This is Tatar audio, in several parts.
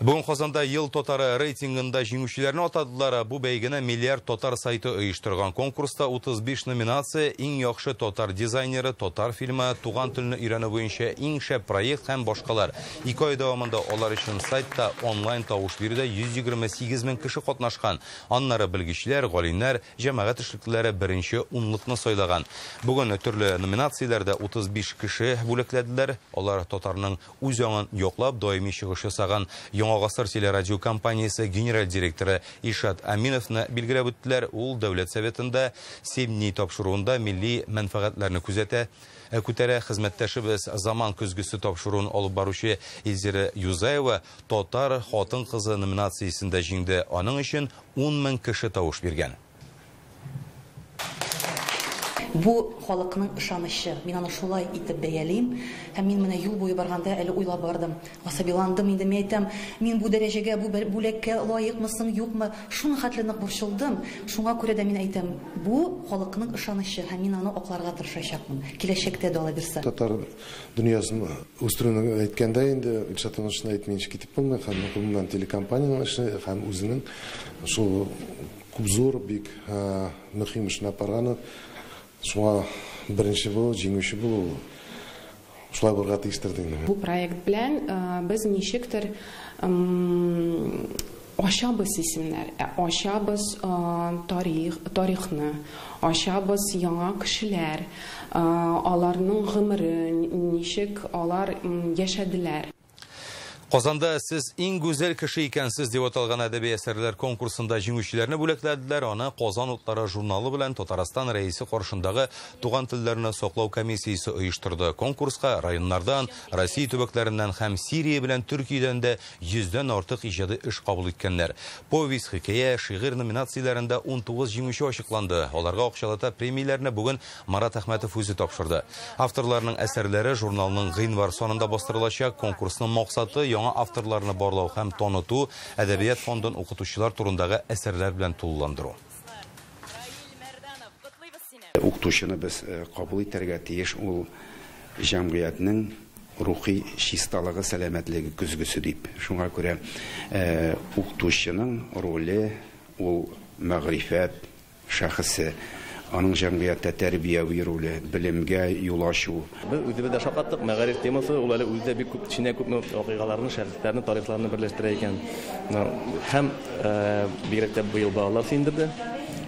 Бүген Казанда «Ел татары» рейтингында җиңүчеләрне атадылар. Бу бәйгене «Миллиард татар» сайты оештырган. Конкурста 35 номинация: иң яхшы татар дизайнеры, татар фильмы, туган телне өйрәнү буенча иң шәп проект һәм башкалар. 2 ай дәвамында алар өчен сайтта онлайн тавыш бирүдә 128 мең кеше катнашкан. Аннары белгечләр, галимнәр, җәмәгать эшлеклеләре беренче унлыкны сайлаган. Бүген төрле номинацияләрдә 35 кеше бүләкләделәр. Алар татарның үз аңын яклап даими чыгыш ясаган «Яңа гасыр» телерадиокомпаниясе генераль директоры Илшат Аминовны билгеләп үттеләр. Ул Дәүләт Советында «Семь дней» тапшыруында милли мәнфәгатьләрне күзәтә, күтәрә. Хезмәттәшебез, «Заман көзгесе» тапшыруын алып баручы Эльзира Юзаева «Татар хатын кызы» номинациясендә җиңде. Аның өчен 10 мең кеше тавыш биргән. Бу халыкның ышанычы. Мин аны шулай итеп бәялим. Һәм мин менә юл буе барганда әле уйлап бардым. Гасабиландым инде, мин әйтәм, мин бу дәрәҗәгә, бу бүләккә лаекмы соң, юкмы? Шуның хәтле нык борчылдым. Шуңа күрә дә мин әйтәм, бу халыкның ышанычы һәм мин аны акларга тырышачакмын. Киләчәктә дә ала бирсә. Татар дөньясын үстерүне әйткәндә инде Илшат Ивановичны әйтмичә китеп булмый, һәм гомумән телекомпаниянең эше һәм үзенең шул күп зур, бик мөһим эшне апарганы. Шуңа беренче булу, җиңүче булу шулай булырга тиештер дим. Бу проект белән без ничектер ачабыз исемнәр, ачабыз тарих, тарихны, ачабыз яңа кешеләр, аларның гомере, ничек алар яшәделәр. Казанда «Сез иң гүзәл кеше икәнсез» дип аталган әдәби әсәрләр конкурсында җиңүчеләрне бүләкләделәр. Аны «Казан утлары» журналы белән Татарстан Рәисе каршындагы туган телләрне саклау комиссиясе оештырды. Конкурска районнардан, Россия төбәкләреннән һәм Сирия белән Төркиядән дә 100дән артык иҗади эш кабул иткәннәр. Повесть, хикәя, шигырь номинацияләрендә 19 җиңүче ачыкланды. Аларга акчалата премияләрне бүген Марат Әхмәтов үзе тапшырды. Авторларның әсәрләре журналның гыйнвар санында бастырылачак. Конкурсның максаты яңа авторларны барлау һәм таныту, әдәбият фондын укытучылар турындагы әсәрләр белән тулыландыру. Укытучыны без кабул итәргә тиеш, ул җәмгыятьнең рухи чисталыгы, сәламәтлеге көзгесе дип. Шуңа күрә укытучының роле ул мәгърифәт шәхесе, аның җәмгыятьтә тәрбияви роле, белемгә юл ачу. Без үзебез дә шаккаттык, мәгариф темасы ул әле үзе бик күп эченә күпме вакыйгаларны, шәхесләрне, тарихларны берләштерә икән. Һәм бигрәк тә быел балалар сөендерде.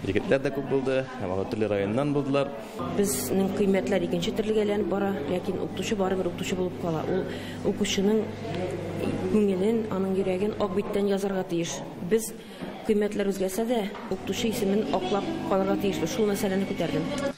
Егетләр дә күп булды, һәм алар төрле районнан булдылар. Безнең кыйммәтләр икенче төрлегә әйләнеп бара, ләкин укытучы барыбер укытучы булып кала. Ул укучының күңелен, аның йөрәген ак биттән язарга тиеш. Без кыйммәтләр үзгәрсә дә, укытучы исемен аклап калырга тиешбез. Шул мәсьәләне күтәрдем.